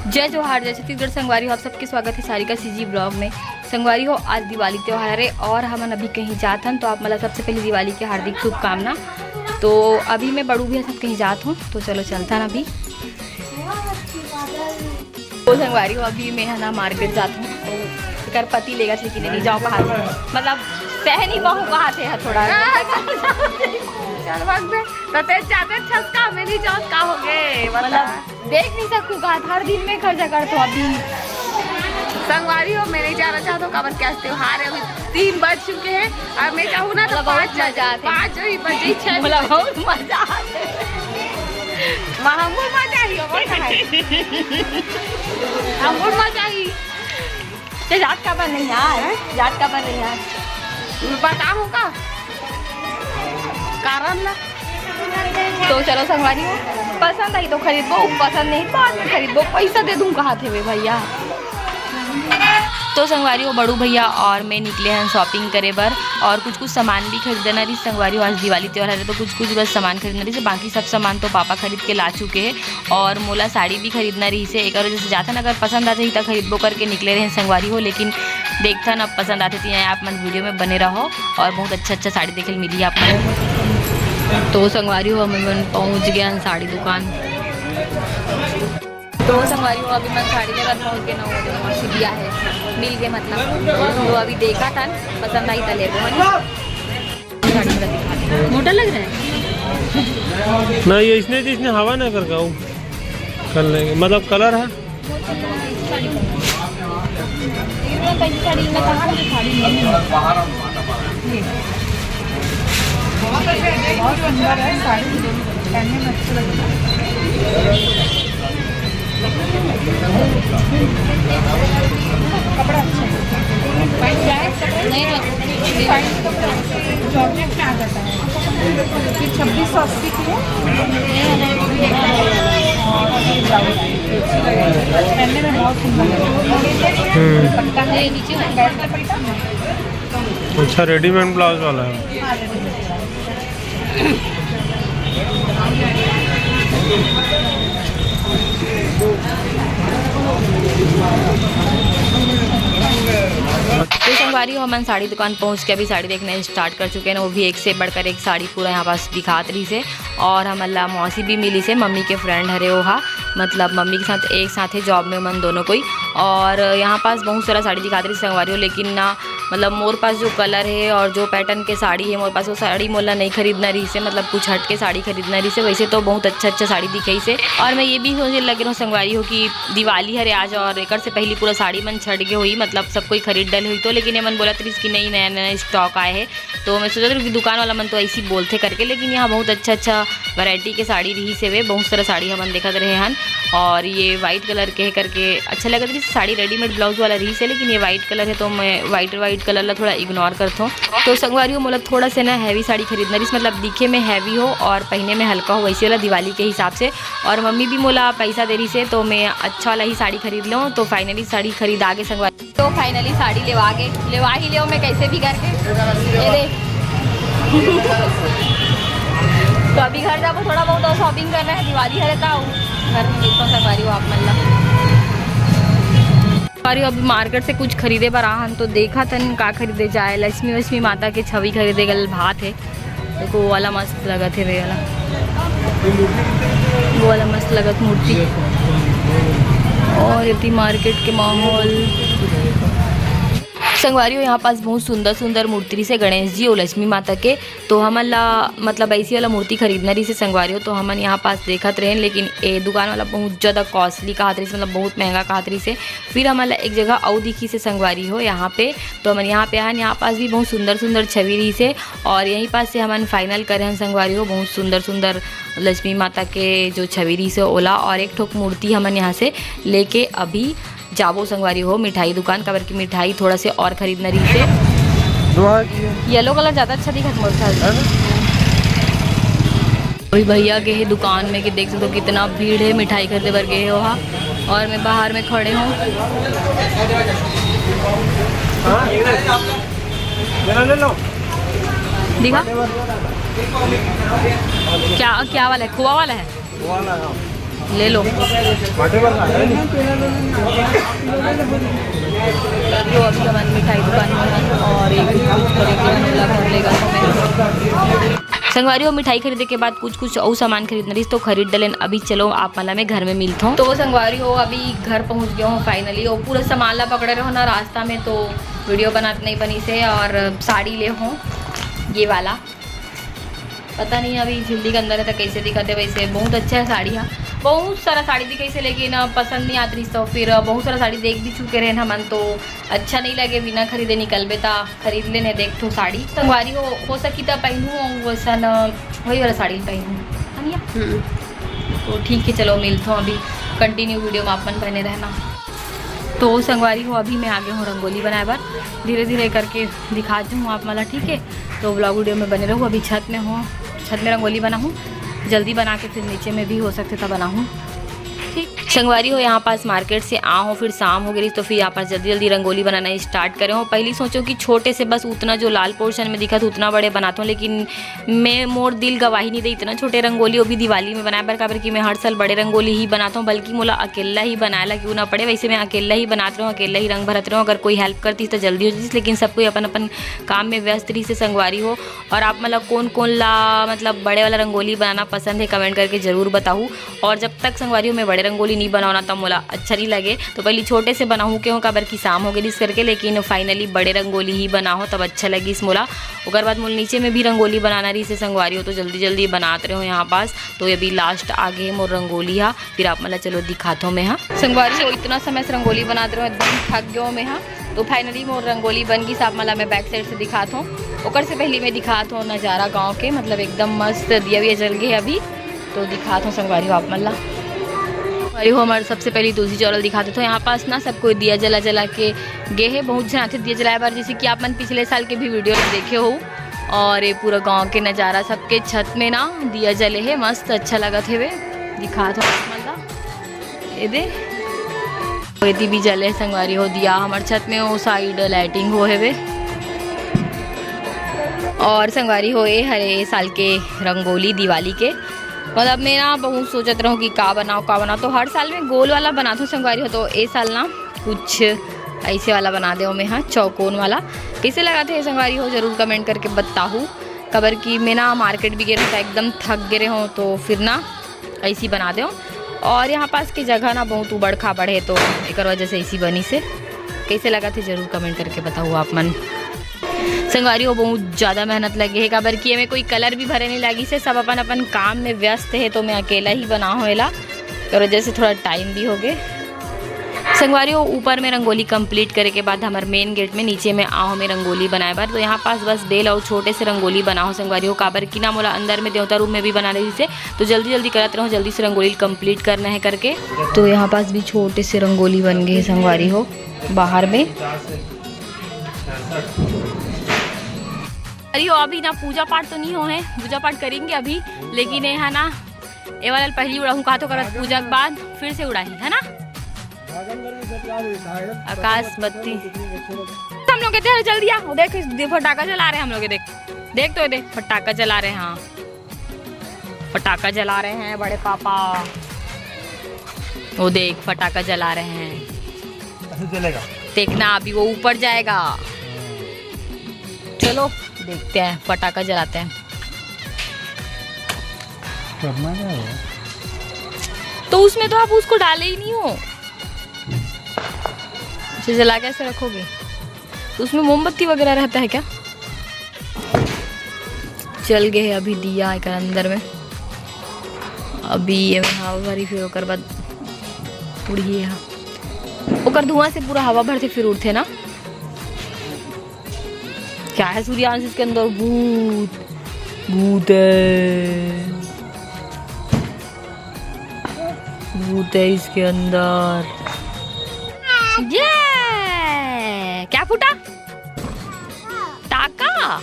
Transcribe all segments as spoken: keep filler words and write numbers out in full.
जय जोहार, जय छत्तीसगढ़। संगवारी हो, आप सबके स्वागत है सारिका सीजी ब्लॉग में। संगवारी हो, आज दिवाली त्योहार है और हमन अभी कहीं जात हन, तो आप मन ला सबसे पहले दिवाली के हार्दिक शुभकामना। तो अभी मैं बड़ू भैया साथ कहीं जात हूँ, तो चलो चलता ना अभी। तो संगवारी हो, अभी मैं है ना मार्केट जात हूँ, तो एकर पति लेगा थे कि नहीं जाओ कहा थे, मतलब सहनी बहू कहा थे है थोड़ा। चल भाग बे, तो तेज जाते छसका में नहीं जाओ का हो गए, मतलब देख नहीं सकूँ कहा, हर दिन में खर्चा करता हूँ अभी। संगवारी हो, मैं नहीं जाना चाहता हूँ, काबर क्या त्योहार है, अभी तीन बज चुके हैं और मैं चाहूँ ना तो मतलब बहुत पाँच मजा आते। पाँच जो ही बजे, छह मतलब बहुत मजा आते। वहाँ हमको मजा ही हो, वो कहाँ है? हमको मजा ही। ते जात काबर नहीं यार, जात काबर नहीं यार? बताऊँ का कारण ला? तो चलो संगवारी हो, पसंद आई तो खरीदबो, पसंद नहीं तो बाद में खरीदबो, पैसा दे दूँ कहा थे वे भैया। तो संगवारी हो, बड़ू भैया और मैं निकले हैं शॉपिंग करे बर और कुछ कुछ सामान भी खरीदना रही संगवारी हो। आज दिवाली त्योहार है तो कुछ कुछ बस सामान खरीदना रही, बाकी सब सामान तो पापा खरीद के ला चुके हैं। और मोला साड़ी भी खरीदना रही से, एक जैसे जाथन अगर पसंद आ जाही त खरीदबो करके निकले रहे संगवारी हो, लेकिन देखथन अब पसंद आथे तो आप मन वीडियो में बने रहो और बहुत अच्छा अच्छा साड़ी देखे मिली आप मन। तो संगवारी हो, हम मन पहुंच गए हैं साड़ी दुकान। तो संगवारी हो, अभी मन साड़ी लेकर पहुंच गए ना, वो जो मौसी दिया है, मिल गए मतलब। तो अभी देखा था, पसंद आई तो ले लो, है ना? मोटा लग रहा है। ना, ये इसने जिसने हवा ना कर वो कर लेंगे, मतलब कलर है। बहुत सुंदर है साड़ी, पहनने में अच्छा लगता है। कपड़ा अच्छा है। नहीं, जॉर्जेट में आ जाता है। फिर छब्बीस सौ अस्सी की है। पहनने में बहुत सुंदर है। हम्म। पट्टा है, नीचे में बैठ का पट्टा। अच्छा, रेडीमेड ब्लाउज वाला है। तो संगवारी हो, हमन साड़ी दुकान पहुंच के अभी साड़ी देखना स्टार्ट कर चुके हैं ना। वो भी एक से बढ़कर एक साड़ी पूरा यहाँ पास दिखात रही से। और हमन ला मौसी भी मिली से, मम्मी के फ्रेंड हरे ओहा, मतलब मम्मी के साथ एक साथ है जॉब में मन दोनों कोई। और यहाँ पास बहुत सारा साड़ी दिखात रही संगवारी हो, लेकिन ना मतलब मोर पास जो कलर है और जो पैटर्न के साड़ी है मोर पास, वो साड़ी मोला नहीं खरीदना रही से, मतलब कुछ हट के साड़ी खरीदना रही से। वैसे तो बहुत अच्छा अच्छा साड़ी दिखाई से। और मैं ये भी सोचे लग रहा हूँ संगवारी हो कि दिवाली हरे आज और एकर से पहली पूरा साड़ी मन छट गए हुई, मतलब सब कोई खरीद डले हुई तो, लेकिन ये मन बोलत रही कि नहीं, नया नया स्टॉक आए है। तो मैं सोचत रही कि दुकान वाला मन तो ऐसी बोलते करके, लेकिन यहाँ बहुत अच्छा अच्छा वैरायटी के साड़ी रही से वे, बहुत सारा साड़ी हमन देखत रहे हन। और ये व्हाइट कलर के है करके अच्छा लगत रही साड़ी, रेडीमेड ब्लाउज वाला रही से, लेकिन ये व्हाइट कलर है तो मैं व्हाइट व्हाइट कलर ला थोड़ा इग्नोर करत हूँ। तो संगवारी हो, मोला थोड़ा से ना हैवी साड़ी खरीदना रही, मतलब दिखे में हैवी हो और पहने में हल्का हो, वैसे वाला दिवाली के हिसाब से। और मम्मी भी मोला पैसा दे रही से, तो मैं अच्छा वाला ही साड़ी खरीद लूँ। तो फाइनली साड़ी खरीद आगे संगवारी। तो फाइनली साड़ी लेवा गे, लेवा ही लेव मैं कैसे भी करके। ये दे। तो अभी घर जाबो, थोड़ा बहुत और शॉपिंग करना है, दिवाली हरे ता घर में मिलता हूँ संगवारी हो आप मन ला। संगवारी हो, अभी मार्केट से कुछ खरीदे बर आहन, तो देखा तन का खरीदे जाए। लक्ष्मी वक्ष्मी माता के छवि खरीदे गल भात है। देखो, वो वाला मस्त लगत है, वे वाला, वो वाला मस्त लगत मूर्ति। और इतनी मार्केट के माहौल। संगवारी हो, यहाँ पास बहुत सुंदर सुंदर मूर्ति से गणेश जी और लक्ष्मी माता के, तो हमन ला मतलब ऐसी वाला मूर्ति खरीदना रही से संगवारी हो, तो हमन यहाँ पास देखत रहे, लेकिन ए दुकान वाला बहुत ज़्यादा कॉस्टली कहत रही से, मतलब बहुत महंगा कहत रही से। फिर हमन ला एक जगह अउ दिखी से संगवारी हो यहाँ पे, तो हमन यहाँ पे आन, यहाँ पास भी बहुत सुंदर सुंदर छवि रही से। और यहीं पास से हमन फाइनल करे हन संगवारी हो, बहुत सुंदर सुंदर लक्ष्मी माता के जो छवि रही से ओला, और एक ठोक मूर्ति हमन यहाँ से लेके अभी जाबो संगवारी हो मिठाई दुकान, काबर की मिठाई थोड़ा से और खरीदना रही से। येलो कलर ज़्यादा अच्छा दिखत मोर ख्याल से। अभी भैया गए हैं दुकान में कि देख सकते हो कितना भीड़ है, मिठाई खरीदे बर गए हो हा, और मैं बाहर में खड़े हूँ। दिखा, क्या क्या वाला है? खोवा वाला है। ले लो। जो अभी हमन मिठाई दुकान में हैं और एक कुछ करेंगे, हम लोग घर लेगा तो मैं। संगवारी हो, मिठाई खरीदे के बाद कुछ कुछ अउ सामान खरीदना रहिस तो खरीद डलेन। अभी चलो आप मन ला मैं घर में मिलथों। तो संगवारी हो, अभी घर पहुंच गए हो finally। वो पूरा सामान ला पकड़े रहो ना रास्ता में, तो वीडियो बनात नहीं बनी से। और साड़ी ले हो ये वाला, पता नहीं अभी झिल्ली के अंदर है तो कैसे दिखत है। वैसे बहुत अच्छा है साड़ी हा। बहुत सारा साड़ी दिखाई से, लेकिन अ, पसंद नहीं आत रहिस तो फिर अ, बहुत सारा साड़ी देख भी चुके रहे हमन, तो अच्छा नहीं लगे बिना खरीदे निकलबे ता खरीद लेने देख ठो साड़ी। संगवारी हो, हो सकी ता पहनूँ वैसन अ, वही वाला साड़ी पहनूँ, है ना? तो ठीक है, चलो मिलथों अभी, कंटिन्यू वीडियो में आप मन बने रहना। तो संगवारी हो, अभी मैं आगे हूँ रंगोली बनाए बर, धीरे धीरे करके दिखा दूँ आप मन ला, ठीक है? तो ब्लॉग वीडियो में बने रहू। अभी छत में हूँ, छत में रंगोली बनाहूँ, जल्दी बना के फिर नीचे में भी हो सकथे त बनाहूँ। ठीक संगवारी हो, यहाँ पास मार्केट से आ हो, फिर शाम हो गई तो फिर यहाँ पास जल्दी जल्दी रंगोली बनाना स्टार्ट करे हो। पहली सोचो कि छोटे से बस उतना जो लाल पोर्शन में दिखत उतना बड़े बनाता हूँ, लेकिन मैं, मोर दिल गवाही नहीं दे इतना छोटे रंगोली, वो भी दिवाली में बनाए बर, काबर कि मैं हर साल बड़े रंगोली ही बनाता हूँ, बल्कि मोला अकेला ही बनाए ला क्यों ना पड़े। वैसे मैं अकेला ही बनात रहूँ, अकेला ही रंग भरत रहूँ। अगर कोई हेल्प करती तो जल्दी हो जाती, लेकिन सब कोई अपन अपन काम में व्यस्त रही से संगवारी हो। और आप मतलब कौन कौन ला मतलब बड़े वाला रंगोली बनाना पसंद है, कमेंट करके जरूर बताऊ। और जब तक संगवारी हो मैं बड़े रंगोली नहीं बनाओ ना तब मोला अच्छा नहीं लगे, तो पहले छोटे से बनाऊँ के हो काबर कि शाम हो गई इस करके, लेकिन फाइनली बड़े रंगोली ही बनाओ तब अच्छा लगी इस मोला। ओकर बाद मोला नीचे में भी रंगोली बनाना रही से संगवारी हो, तो जल्दी जल्दी बनात रहे हो यहाँ पास। तो ये अभी लास्ट आगे मोर रंगोली हा, फिर आप मन ला चलो दिखात हो मैं हा। संगवारी हो, इतना समय से रंगोली बनात रहे हो, एकदम थक गयो मैं हा। तो फाइनली मोर रंगोली बन गई, आप मन ला मैं बैक साइड से दिखात हूँ। ओकर से पहले मैं दिखात हूँ नज़ारा गाँव के, मतलब एकदम मस्त दिया विया जल गए अभी। तो दिखात हूँ संगवारी हो आप मन ला। संगवारी हो, हमारे सबसे पहले तुलसी चौरल दिखा देते हो। यहाँ पास ना सब कोई दिया जला जला के गे है, बहुत झन आथे दिया जलाए बर, जैसे कि आप मन पिछले साल के भी वीडियो देखे हो। और ये पूरा गांव के नजारा, सबके छत में ना दिया जले है, मस्त अच्छा लगत हेवे। दिखात हो आप मन ला, ये दे, एती भी जले संगवारी हो दिया, हमार छत में वो साइड लाइटिंग हो हेवे। और संगवारी हो, ये हरे साल के रंगोली दिवाली के, मतलब मैं ना बहुत सोचत रहूँ कि का बनाओ का बनाओ, तो हर साल में गोल वाला बनात हूँ संगवारी हो, तो ए साल ना कुछ ऐसे वाला बना दे मैं, हाँ, चौकोन वाला। कैसे लगा थे संगवारी हो, जरूर कमेंट करके बताहू, काबर कि मैं ना मार्केट भी गे रहूँ, एकदम थक गे रहूँ, तो फिर ना ऐसी बना दे। और यहाँ पास की जगह ना बहुत उबड़ खाबड़ है, तो एक वजह से ऐसी बनी से। कैसे लगा थे, जरूर कमेंट करके बताओ आप मन। संगवारी हो, बहुत ज़्यादा मेहनत लगे है, काबर कि एमे कोई कलर भी भरे नहीं लगी से, सब अपन अपन काम में व्यस्त है, तो मैं अकेला ही बना हो एला, तो वजह से थोड़ा टाइम भी हो गए। संगवारी हो, ऊपर में रंगोली कंप्लीट करे के बाद हमारे मेन गेट में नीचे में आओ में रंगोली बनाए बर, तो यहाँ पास बस बेल और छोटे से रंगोली बनाओ संगवारी हो, काबर कि ना मोला अंदर में देवता रूम में भी बना रही से, तो जल्दी जल्दी करत रहो, जल्दी से रंगोली कंप्लीट करना है करके। तो यहाँ पास भी छोटे से रंगोली बन गए संगवारी हो बाहर में। अरे हो, अभी ना पूजा पाठ तो नहीं हो है, पूजा पाठ करेंगे अभी, लेकिन ये है ना, ये वाला पहली उड़ाहूँ कहा तो करत पूजा के बाद फिर से उड़ाही, है ना? आकाश बत्ती। हम लोग कहते हैं जल्दी आ, वो देख, देख फटाका जला रहे हैं हम लोग, देख, देख तो, देख फटाका जला रहे हैं, हाँ, फटाका जला रहे हैं बड़े पापा, वो देख फटाका जला रहे हैं। ऐसे चलेगा। देखना अभी वो ऊपर जाएगा। चलो देखते हैं, फटाका जलाते हैं। करना क्या है? तो उसमें तो आप उसको डाले ही नहीं हो, उसे जला कैसे रखोगे? तो उसमें मोमबत्ती वगैरह रहता है क्या? चल गए है अभी दिया एकर अंदर में। अभी ये हवा भरी, फिर ओकर बाद उड़ही है। ओकर धुआं से पूरा हवा भरते फिर उड़ते ना। क्या है सूर्यांश इसके अंदर? भूत, भूत है, भूत है इसके अंदर। ये क्या फूटा? टाका,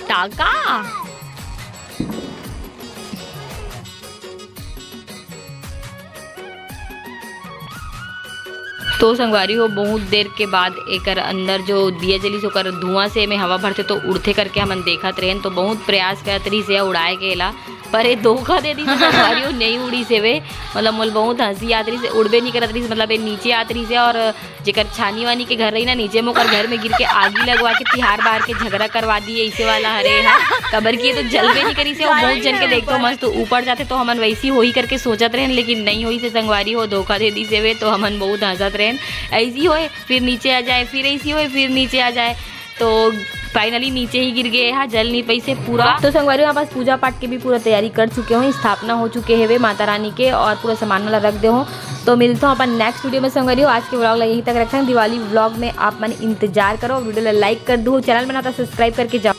टाका। तो संगवारी हो, बहुत देर के बाद एकर अंदर जो दिया जलिस, ओकर धुआं से एमे हवा भरथे तो उड़थे करके हमन देखत रहेन। तो बहुत प्रयास करत रहिस हे उड़ाए के एला, पर ये धोखा दे दिस संगवारी हो, नहीं उड़िस हेवे। मतलब मोला बहुत हंसी आत रहिस हे, उड़बे नहीं करत रहिस, मतलब ये नीचे आत रहिस हे और जेकर छानी वानी के घर रही ना नीचे में, ओकर घर में गिर के आगी लगवा के तिहार बार के झगड़ा करवा दिए, ऐसे वाला हरे हा। काबर कि ये तो जलबे नहीं करिस हे, वो बहुत जन के देखतो मस्त ऊपर जाथे, तो हमन वैसी होही करके सोचत रहेन, लेकिन नहीं होइस हे संगवारी हो, धोखा दे दिस हेवे। तो हमन बहुत हंसत रहेन, ऐसी होए फिर नीचे आ जाए, फिर ऐसी होए फिर नीचे आ जाए। तो फाइनली नीचे ही गिर गए हा, जल नहीं पाइस हे पूरा। तो संगवारी हो, यहाँ पास पूजा पाठ के भी पूरा तैयारी कर चुके हो, स्थापना हो चुके हेवे माता रानी के और पूरा सामान वाला रख दे हो। तो मिलता हूँ अपन नेक्स्ट वीडियो में संगवारी हो। आज के व्लॉग ला यहीं तक रखें। दिवाली व्लॉग में आप मन इंतजार करो, वीडियो ला लाइक कर दो, चैनल बना तो सब्सक्राइब करके जाओ।